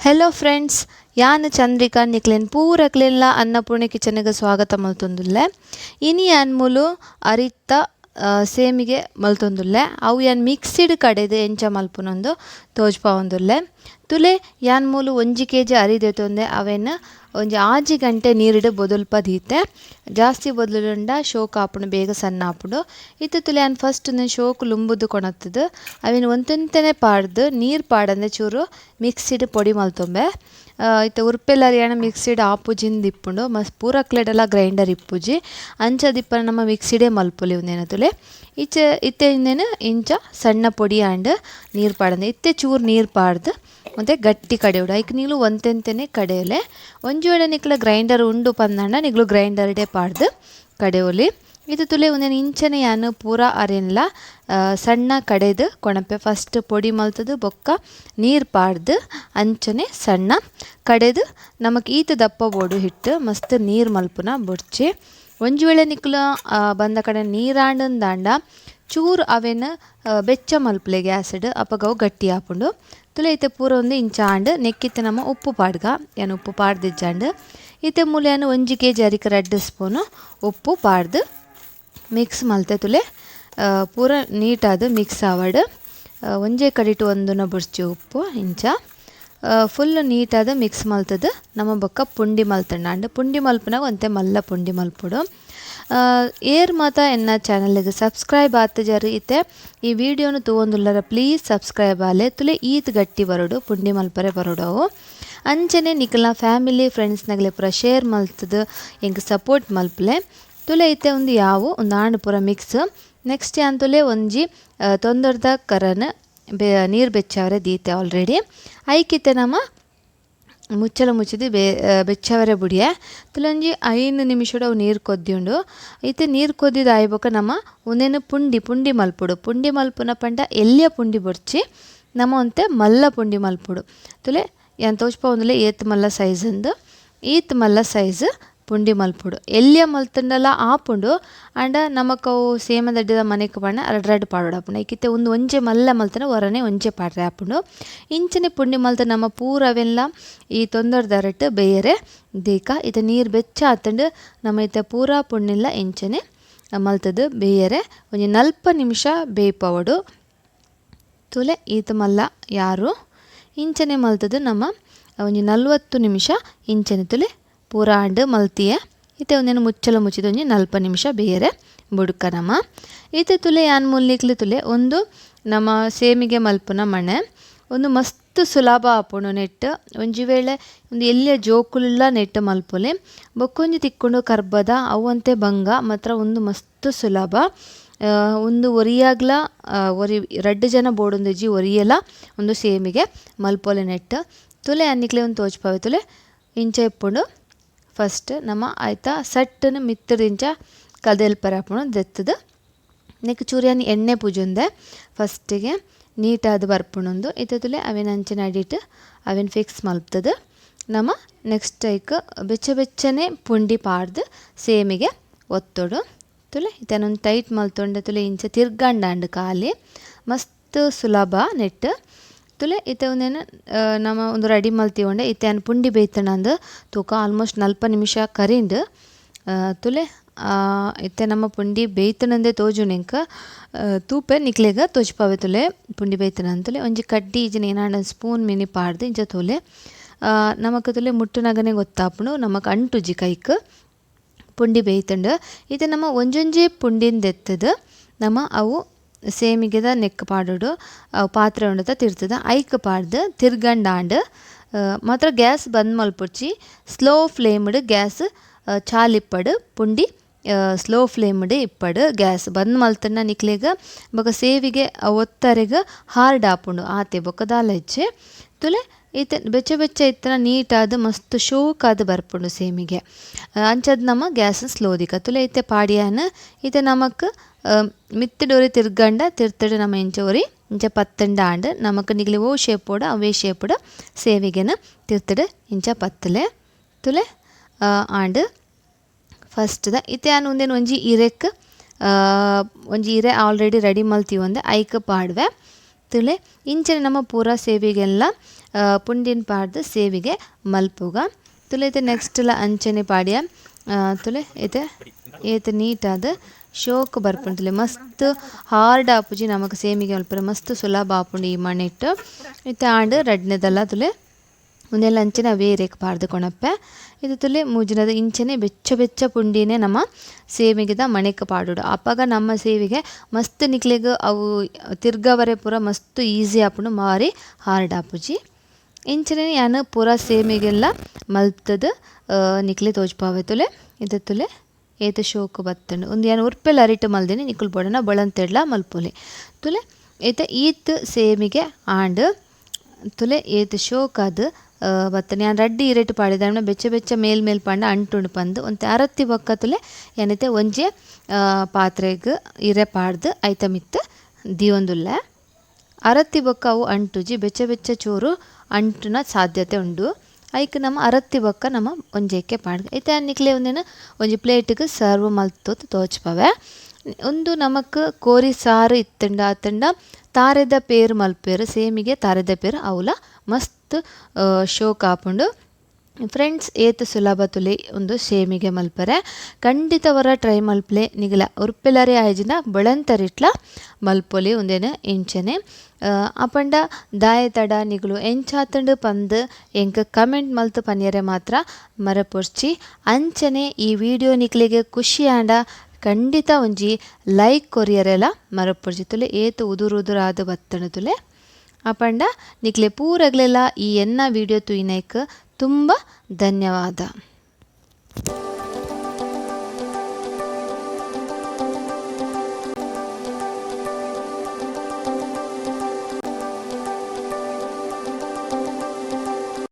Hello friends, ಯಾನ್ ಚಂದ್ರಿಕಾ ನಿಕ್ಲೆನ್ ಪೂರಕ್ಲೆನ್ಲ ಅನ್ನಪೂರ್ಣೆ ಕಿಚನ್ಗೆ ಸ್ವಾಗತ ಮಲ್ತೊಂದುಲ್ಲೆ. ಇನಿ ಯಾನ್ ಮೂಲು ಅರಿತ್ತ ಸೇಮಿಗೆ ಮಲ್ತೊಂದುಲ್ಲೆ. ಅವು ಯಾನ್ ಮಿಕ್ಸಿಡ್ ಕಡೆದು ಎಂಚ ಮಲ್ಪುನೊಂದು ತೋಜ್ಪಾವೊಂದುಲ್ಲೆ. ತುಲೆ ಯಾನ್ ಮೂಲು 1 ಕೆಜಿ ಅರಿ ದೆತೊಂದೆ. ಅವೆನ್ ಒಂಜಿ 6 ಗಂಟೆ ನೀರಿಡು ಬೊದಲ್ಪ ದೀತೆ. ಜಾಸ್ತಿ ಬೊದಲುಂಡ ಶೋಕ್ ಆಪುಂಡು, ಬೇಗ ಸಣ್ಣ ಆಪುಂಡು. ಇತ್ತೆ ತುಲೆ ಯಾನ್ ಫಸ್ಟ್ ಶೋಕ್ ಲುಂಬುದು ಕೊಣತ್ತದು ಅವೆನ್ ಒಂತೊಂತನೆ ಪಾಡ್ದು ನೀರು ಪಾಡಂದೆ ಚೂರು ಮಿಕ್ಸಿಡ್ ಪೊಡಿ ಮಲ್ತೊಂಬೆ. ಇತ್ತೆ ಉರ್ಪೆಲ್ ಅರಿಯಾಣ ಮಿಕ್ಸಿಡ್ ಆಪುಜಿಂದ್ ಇಪ್ಪುಂಡು, ಮಸ್ತ್ ಪೂರಕ್ಲೆಡಲ ಗ್ರೈಂಡರ್ ಇಪ್ಪುಜಿ. ಅಂಚ ದಿಪ್ಪನ ನಮ್ಮ ಮಿಕ್ಸಿಡೇ ಮಲ್ಪೊಲಿ ಉಂದೇನ ತುಲೆ. ಇಚ್ಚೆ ಇತ್ತೆ ಇಂದೇನು ಇಂಚ ಸಣ್ಣ ಪೊಡಿ ಆಂಡ್ ನೀರು ಪಾಡಂದೆ ಇತ್ತೆ ಚೂರು ನೀರು ಪಾಡ್ದು ಮತ್ತೆ ಗಟ್ಟಿ ಕಡೆಯೋಡು. ಐಕ್ ನೀಲು ಒಂತೆಂತೆನೆ ಕಡೆಯಲೆ. ಒಂಜಿ ವೇಳೆ ನಿಕ್ಲ ಗ್ರೈಂಡರ್ ಉಂಡು ಪಂದಂಡ ನಿಕ್ಲು ಗ್ರೈಂಡರ್ಡೆ ಪಾಡ್ದು ಕಡೆಯೋಲಿ. ಇದು ತುಲೆ ಒಂದೇನು ಇಂಚನೆ ಯಾನು ಪೂರ ಅರಿನ್ಲ ಸಣ್ಣ ಕಡೆದು ಕೊಣಪೆ. ಫಸ್ಟ್ ಪೊಡಿ ಮಲ್ತದು ಬೊಕ್ಕ ನೀರು ಪಾಡ್ದು ಅಂಚನೆ ಸಣ್ಣ ಕಡೆದು ನಮಕ್ ಈತ ದಪ್ಪ ಬೋಡು ಹಿಟ್ಟು ಮಸ್ತ್ ನೀರು ಮಲ್ಪುನ ಬೊಡ್ಚಿ. ಒಂಜಿ ವೇಳೆ ನಿಕ್ಲು ಬಂದ ಕಡೆ ನೀರಾಂಡಂದಾಂಡ ಚೂರು ಅವೆನ್ ಬೆಚ್ಚ ಮಲ್ಪಲೆ ಗ್ಯಾಸ್ಡ್, ಅಪಗವು ಗಟ್ಟಿ ಆಪುಂಡು. ತುಲೆ ಇತ್ತೆ ಪೂರ ಒಂದು ಇಂಚ ಆಂಡ್ ನೆಕ್ಕಿತ್ತೆ ನಮ್ಮ ಉಪ್ಪು ಪಾಡ್ಗ. ಯಾನ್ ಉಪ್ಪು ಪಾಡ್ದಿಜ್ಜಾಂಡ್. ಇತ್ತೆ ಮೂಲು ಯಾನ್ 1 ಕೆಜಿ ಅರಿಕ್ 2 ಸ್ಪೂನು ಉಪ್ಪು ಪಾಡ್ದು ಮಿಕ್ಸ್ ಮಲ್ತೆ. ತುಲೆ ಪೂರ ನೀಟಾದ್ ಮಿಕ್ಸ್ ಆವಡ್. ಒಂಜೇ ಕಡಿಟ್ ಒಂದುನ ಬೊಡ್ಚಿ ಉಪ್ಪು ಇಂಚ ಫುಲ್ ನೀಟಾದ್ ಮಿಕ್ಸ್ ಮಲ್ತದು ನಮ್ಮ ಬೊಕ್ಕ ಪುಂಡಿ ಮಲ್ತಂಡ. ಪುಂಡಿ ಮಲ್ಪುನಾಗ ಒಂತೆ ಮಲ್ಲ ಪುಂಡಿ ಮಲ್ಪೊಡು. ಏರ್ ಮಾತ ಎನ್ನ ಚಾನಲ್ಗೆ ಸಬ್ಸ್ಕ್ರೈಬ್ ಆತಜಾರು ಇತ್ತೆ ಈ ವಿಡಿಯೋನು ತೂವೊಂದುಲ್ಲರ ಪ್ಲೀಸ್ ಸಬ್ಸ್ಕ್ರೈಬ್ ಆಲೆ. ತುಲೆ ಈತ್ ಗಟ್ಟಿ ಬರೋಡು ಪುಂಡಿ ಮಲ್ಪರೆ ಬರೋಡು ಅವು. ಅಂಚನೆ ನಿಕಲ್ನ ಫ್ಯಾಮಿಲಿ ಫ್ರೆಂಡ್ಸ್ನಗಲೆ ಪೂರ ಶೇರ್ ಮಲ್ತದು ಎಂಕ್ ಸಪೋರ್ಟ್ ಮಲ್ಪಲೆ. ತುಲೆ ಇತ್ತೆ ಒಂದು ಯಾವು ಒಂದು ಆಂಡ್ ಪೂರ ಮಿಕ್ಸ್. ನೆಕ್ಸ್ಟ್ ಯಾನ್ ತುಲೆ ಒಂಜಿ ತೊಂದರ್ದ ಕರನ್ ನೀರು ಬೆಚ್ಚಾವರೆ ದೀತೆ ಆಲ್ರೆಡಿ. ಐಕಿತ್ತೆ ನಮ್ಮ ಮುಚ್ಚಲ ಮುಚ್ಚಿದು ಬೆಚ್ಚಾವರೆ ಬುಡಿಯೆ. ತುಲೊಂಜಿ 5 ನಿಮಿಷಡ್ ಅವು ನೀರು ಕೊದ್ದಿಯುಂಡು. ಇತ್ತೆ ನೀರು ಕೊದ್ದಿದ್ದು ಆಯ್ಬೊಕ್ಕ ನಮ್ಮ ಉಂದೆನ್ ಪುಂಡಿ ಪುಂಡಿ ಮಲ್ಪೊಡು. ಪುಂಡಿ ಮಲ್ಪುನ ಪಂಡ ಎಲ್ಯ ಪುಂಡಿ ಬೊಡ್ಚಿ, ನಮ್ಮ ಒಂತೆ ಮಲ್ಲ ಪುಂಡಿ ಮಲ್ಪೊಡು. ತುಲೆ ಯಾನ್ ತೋಜ್ಪಾವೊಂದುಲ್ಲೆ ಏತ್ ಮಲ್ಲ ಸೈಜ್ ಅಂದ್. ಈತ್ ಮಲ್ಲ ಸೈಜ್ ಪುಂಡಿ ಮಲ್ಪೊಡು. ಎಲ್ಯ ಮಲ್ತುಂಡಲ ಆಪುಂಡು, ಆಂಡ ನಮಕ್ ಅವು ಸೇಮದಡ್ಡಿದ ಮನೆಕ್ ಪಂಡ ರಡ್ಡ್ ರಡ್ಡ್ ಪಾಡೊಡು ಆಪುಂಡು. ಐಕಿತ್ತೆ ಉಂದು ಒಂಜೆ ಮಲ್ಲ ಮಲ್ತುಂಡ ಒರನೆ ಒಂಜೆ ಪಾಡ್ರೆ ಆಪುಂಡು. ಇಂಚನೆ ಪುಂಡಿ ಮಲ್ತ ನಮ್ಮ ಪೂರ ಅವೆಲ್ಲ ಈ ತೊಂದರ್ದರಟ್ ಬೇಯರೆ ದೀಕ. ಇತ್ತೆ ನೀರು ಬೆಚ್ಚ ಆತುಂಡು ನಮ್ಮ ಇತ್ತೆ ಪೂರ ಪುಂಡಿಲ ಇಂಚನೆ ಮಲ್ತದು ಬೇಯರೆ ಒಂಜಿ 40 ನಿಮಿಷ ಬೇಯ್ಪವೊಡು. ತುಲೆ ಈತ್ ಮಲ್ಲ ಯಾರು ಇಂಚನೆ ಮಲ್ತದು ನಮ್ಮ ಒಂಜಿ 40 ನಿಮಿಷ ಇಂಚನೆ ತುಲೆ ಪೂರ ಆಂಡ್ ಮಲ್ತಿಯೆ. ಇತ್ತೆ ಒಂದೇನು ಮುಚ್ಚಲ ಮುಚ್ಚಿದ ಒಂಜಿ 40 ನಿಮಿಷ ಬೇಯರೆ ಬುಡ್ಕ ನಮ್ಮ. ಇತ್ತೆ ತುಲೆ ಯಾನ್ ಮೂಲ್ನಿಕ್ಲು ತುಲೆ ಒಂದು ನಮ್ಮ ಸೇಮಿಗೆ ಮಲ್ಪುನ ಮಣೆ ಒಂದು ಮಸ್ತ್ ಸುಲಭ ಆಪುಂಡು ನೆಟ್. ಒಂಜಿ ವೇಳೆ ಒಂದು ಎಲ್ಯ ಜೋಕುಲ್ಲ ನೆಟ್ ಮಲ್ಪೊಲಿ. ಬೊಕ್ಕೊಂಜಿ ತಿಕ್ಕುಂಡು ಕರ್ಬದ ಅವಂತೆ ಬಂಗ ಮಾತ್ರ ಒಂದು ಮಸ್ತ್ ಸುಲಭ. ಒಂದು ಒರಿಯಾಗ್ಲ ಒರಿ 2 ಜನ ಬೋಡೊಂದಿಜ್ಜಿ ಒರಿಯಲ ಒಂದು ಸೇಮಿಗೆ ಮಲ್ಪೊಲಿ ನೆಟ್. ತುಲೆ ಅನ್ನಿಕ್ಲೆ ಒಂದು ತೋಜ್ಪಾವೆ. ತುಲೆ ಇಂಚ ಇಪ್ಪುಂಡು. ಫಸ್ಟ್ ನಮ್ಮ ಆಯ್ತಾ ಸಟ್ಟನ್ನು ಮಿತ್ತದಿಂಚ ಕದೆಲ್ಪರೆ ಆಪುಂಡು ದೆತ್ತದು. ನೆಕ್ ಚೂರಿಯಾನ್ ಎಣ್ಣೆ ಪೂಜೊಂದೆ ಫಸ್ಟಿಗೆ ನೀಟಾದ್ ಬರ್ಪುಂಡೊಂದು. ಇತ್ತೆ ತುಲೆ ಅವೆನ್ ಅಂಚನೆ ಅಡಿಟ್ ಅವೆನ್ ಫಿಕ್ಸ್ ಮಲ್ತದು ನಮ್ಮ ನೆಕ್ಸ್ಟ್ ಐಕ್ ಬೆಚ್ಚ ಬೆಚ್ಚನೆ ಪುಂಡಿ ಪಾಡ್ದು ಸೇಮಿಗೆ ಒತ್ತೊಡು. ತುಲೆ ಇತ್ತೆ ಟೈಟ್ ಮಲ್ತೊಂಡೆ ತುಲೆ ಇಂಚ ತಿರ್ಗಂಡಾಂಡ್ ಖಾಲಿ ಮಸ್ತ್ ಸುಲಭ ನೆಟ್. ತುಲೆ ಇತ್ತೆ ಒಂದೇನು ನಮ್ಮ ಒಂದು ರೆಡಿ ಮಲ್ತಿವೊಂಡೆ. ಇತ್ತೆ ಯಾನ್ ಪುಂಡಿ ಬೇಯ್ತಣಂದು ತೂಕ ಆಲ್ಮೋಸ್ಟ್ 40 ನಿಮಿಷ ಕರಿಂಡು. ತುಲೆ ಇತ್ತೆ ನಮ್ಮ ಪುಂಡಿ ಬೇಯ್ತಣಂದೇ ತೋಜುಂಡು ಎಂಕ್. ತೂಪೆ ನಿಕ್ಲೆಗ್ ತೋಜ್ಪಾವೆ ತುಲೆ ಪುಂಡಿ ಬೇಯ್ತಣಂದ್. ತುಲೆ ಒಂಜಿ ಕಡ್ಡಿ ಇಜ್ಜಿಂಡ ಏನಾಂಡ ಸ್ಪೂನ್ ಮಿನಿ ಪಾಡ್ದು ಇಂಚ ತೂಲೆ. ನಮಕ್ ತುಲೆ ಮುಟ್ಟುನಗನೆ ಗೊತ್ತಾಪುಂಡು ನಮಕ್ ಅಂಟುಜಿ ಕೈಕ್ ಪುಂಡಿ ಬೇಯ್ತುಂಡು. ಇತ್ತೆ ನಮ್ಮ ಒಂಜೊಂಜಿ ಪುಂಡಿನ್ ದೆತ್ತದು ನಮ್ಮ ಅವು ಸೇಮಿಗೆದ ನೆಕ್ ಪಾಡೊಡು. ಅವು ಪಾತ್ರೆ ಉಂಡುತ ತಿರ್ತದ ಐಕ್ ಪಾಡ್ದು ತಿರ್ಗಂಡಾಂಡ್. ಮಾತ್ರ ಗ್ಯಾಸ್ ಬಂದ್ ಮಲ್ಪೊಡ್ಚಿ. ಸ್ಲೋ ಫ್ಲೇಮ್ಡ್ ಗ್ಯಾಸ್ ಚಾಲಿಪ್ಪಡು ಪುಂಡಿ ಸ್ಲೋ ಫ್ಲೇಮ್ಡ್ ಇಪ್ಪಡು. ಗ್ಯಾಸ್ ಬಂದ್ ಮಲ್ತಂಡ ನಿಕ್ಲೆಗ್ ಬೊಕ ಸೇವಿಗೆ ಒತ್ತರೆಗ್ ಹಾರ್ಡ್ ಆಪುಂಡು ಆತೆ ಬೊಕ ದಾಲ ಇಜ್ಜಿ. ತುಲೆ ಇತ್ತೆ ಬೆಚ್ಚ ಬೆಚ್ಚ ಇತ್ತನ ನೀಟಾದ್ ಮಸ್ತ್ ಶೋಕಾದ್ ಬರ್ಪುಂಡು ಸೇಮಿಗೆ. ಅಂಚದ್ ನಮ್ಮ ಗ್ಯಾಸ್ ಸ್ಲೋ ದಿಕ. ತುಲೆ ಇತ್ತೆ ಪಾಡಿಯಾನ್ ಇತ್ತೆ ನಮಕ್ ಮಿತ್ತುಡೊರಿ ತಿರ್ಗಂಡ ತಿರ್ತುಡು ನಮ್ಮ ಇಂಚ ಒರಿ ಇಂಚ ಪತ್ತಂಡ ಆಂಡ್ ನಮಕ್ ನಿಕ್ಲೆ ಓ ಶೇಪೋಡು ಅವೇ ಶೇಪುಡು ಸೇವಿಗೆನ ತಿರ್ತುಡು ಇಂಚ ಪತ್ತಲೆ. ತುಲೆ ಆಂಡ್ ಫಸ್ಟ್ ದ ಇತ್ತೆ ಯಾನ್ ಉಂದೆನ್ ಒಂಜಿ ಇರೆಕ್ ಒಂಜಿ ಇರೆ ಆಲ್ರೆಡಿ ರೆಡಿ ಮಲ್ತಿವೊಂದೆ ಐಕ್ ಪಾಡ್ವೆ. ತುಲೆ ಇಂಚನೆ ನಮ್ಮ ಪೂರ ಸೇವಿಗೆಲ್ಲ ಪುಂಡಿನ ಪಾಡ್ದು ಸೇವಿಗೆ ಮಲ್ಪುಗ. ತುಲೆ ಇತ್ತೆ ನೆಕ್ಸ್ಟ್ ಲ ಅಂಚನೆ ಪಾಡ್ಯ. ತುಲೆ ಇತ್ತೆ ಏತ್ ನೀಟಾದ್ ಶೋಕ್ ಬರ್ಪುಂಡು. ತುಲೆ ಮಸ್ತ್ ಹಾರ್ಡ್ ಆಪುಜಿ ನಮಕ್ ಸೇಮಿಗೆ ಮಲ್ಪರೆ ಮಸ್ತ್ ಸುಲಭ ಆಪುಂಡು ಈ ಮಣೆಟ್. ಇತ್ತೆ ಆಂಡ್ ರಡ್ಡನೇದಲ್ಲ ತುಲೆ ಉಂದೆಲ್ಲ ಅಂಚನೆ ಅವೇ ಪಾಡ್ದು ಕೊಣಪ್ಪೆ. ಇದು ತುಲೆ ಮೂಜಿನದ ಇಂಚನೆ ಬೆಚ್ಚ ಬೆಚ್ಚ ಪುಂಡಿನೇ ನಮ್ಮ ಸೇವಿಗೆದ ಮಣೆಕ್ ಪಾಡೋಡು. ಅಪಗ ನಮ್ಮ ಸೇವಿಗೆ ಮಸ್ತ್ ನಿಕ್ಲೆಗ್ ಅವು ತಿರ್ಗವರೆ ಪೂರ ಮಸ್ತ್ ಈಸಿ ಆಪುಂಡು, ಮಾರಿ ಹಾರ್ಡ್ ಆಪುಜಿ. ಇಂಚನೆ ಯಾನ್ ಪೂರ ಸೇಮಿಗೆಲ್ಲ ಮಲ್ತದ್ ನಿಕ್ಲೆ ತೋಜ್ಪಾವೆ ತುಲೆ. ಇದು ತುಲೆ ಏತ್ ಶೋಕು ಬತ್ತುಂಡು. ಉಂದು ಯಾನ್ ಉರ್ಪೆಲ್ ಅರಿಟ್ ಮಲ್ದಿನಿ, ನಿಕುಲು ಬೋಡನ ಬೊಳಂತೆಡ್ಲ ಮಲ್ಪೊಲಿ. ತುಲೆ ಏತ ಈತ್ ಸೇಮಿಗೆ ಆಂಡ್. ತುಲೆ ಏತ್ ಶೋಕಾದ್ ಬತ್ತನೆ. ಯಾನ್ ರಡ್ಡ್ ಇರೆಟ್ ಪಾಡಿದ ಬೆಚ್ಚ ಬೆಚ್ಚ ಮೇಲ್ ಮೇಲ್ ಪಾಂಡ ಅಂಟುಂಡು ಪಂದ್ ಒಂತೆ ಅರತ್ತಿ ಬೊಕ್ಕ ತುಲೆ ಯಾನಿತ್ತೆ ಒಂಜೆ ಪಾತ್ರೆಗ್ ಇರೆ ಪಾಡ್ದು ಐತ ಮಿತ್ತ್ ದೀವೊಂದುಲ್ಲೆ. ಅರತ್ತಿ ಬೊಕ್ಕ ಅವು ಅಂಟುಜಿ, ಬೆಚ್ಚ ಬೆಚ್ಚ ಚೂರು ಅಂಟುನ ಸಾಧ್ಯತೆ ಉಂಡು. ಐಕ್ ನಮ್ಮ ಅರತ್ತಿ ಬೊಕ್ಕ ನಮ್ಮ ಒಂಜೆಕ್ಕೆ ಪಾಡ್ದು ಇತ್ತೆ ನಿಕ್ಲೆ ಒಂದೇನು ಒಂಜಿ ಪ್ಲೇಟ್ಗೆ ಸರ್ವ್ ಮಲ್ತು ತೋಜ್ಪವೆ. ಉಂದು ನಮಕ್ ಕೋರಿ ಸಾರು ಇತ್ತುಂಡ ಅತ್ತುಂಡ ತಾರೆದ ಪೇರು ಮಲ್ಪೇರು, ಸೇಮಿಗೆ ತಾರೆದ ಪೇರು ಅವುಲ ಮಸ್ತ್ ಶೋಕ್ ಆಪುಂಡು. ಫ್ರೆಂಡ್ಸ್ ಏತ್ ಸುಲಭ ತುಲೆ ಉಂದು ಸೇಮಿಗೆ ಮಲ್ಪರೆ ಖಂಡಿತವರ ಟ್ರೈ ಮಲ್ಪಲೆ. ನಿಗಲ ಉರ್ಪೆಲರೆ ಆಯ್ಜಿನ ಬೊಳಂತರಿಟ್ಲ ಮಲ್ಪೊಲಿ ಉಂದೇನು ಇಂಚನೆ. ಅಪಂಡ ದಾಯ ತಡ ನಿಗುಲು ಎಂಚಾತುಂಡು ಪಂದ್ ಎಂಕ್ ಕಮೆಂಟ್ ಮಲ್ತು ಪನ್ಯರೆ ಮಾತ್ರ ಮರಪೊರ್ಚಿ. ಅಂಚನೆ ಈ ವಿಡಿಯೋ ನಿಕ್ಲೆಗ್ ಖುಷಿ ಆಂಡ ಖಂಡಿತ ಒಂಜಿ ಲೈಕ್ ಕೊರಿಯರೆಲ ಮರಪೊರ್ಚಿ. ತುಲೆ ಏತ್ ಉದುರು ಉದುರಾದ್ ಬತ್ತುಂಡು ತುಲೆ. ಅಪಂಡ ನಿಕ್ಲೆ ಪೂರಗ್ಲೆಲ ಈ ಎನ್ನ ವಿಡಿಯೋ ತೂಯಿನೈಕ್ ತುಂಬ ಧನ್ಯವಾದ.